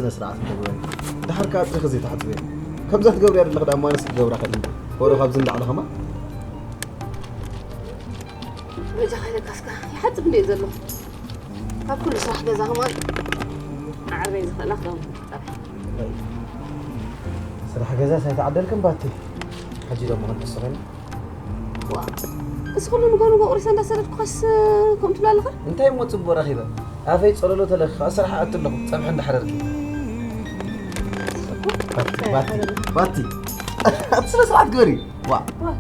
ስነ ስርዓት ትገብረን። ድሓር ከኣ ኣጽሪኺ ዘይትሓጽብዮ። ከምዛ ትገብርያ ዘለኺ ደኣ እሞ ኣነስ ክገብራ ከ ወረ ካብዚ ንላዕሊ ከማን። በጃኻ ኢለካስካ ይሓጽብ እንደ ዘለኹ ካብ ኩሉ ስራሕ ገዛ ከማን ዓርበይ ዝኽእላ ክኸውን ስራሕ ገዛስ ኣይተዓደልክን ባቲ። ሕጂ ደሞ ክንሕስኺ ኢና። ዋ፣ እዚ ኩሉ ንጎ ንጎ ቁሪሰ እንዳሰደድኩኻስ ከምኡ ትብላ ኣለኻ? እንታይ እሞ ጽቡቕ ረኺበ? ኣፈይ ጸለሎ ተለኺ ከኣ ስራሕ ኣት ኣለኹ ጸብሒ እንዳሕረርኪ። ባቲ፣ ባቲ፣ ባቲ። ኣቲ ስነ ስርዓት ግበሪ። ዋ። ዋ፣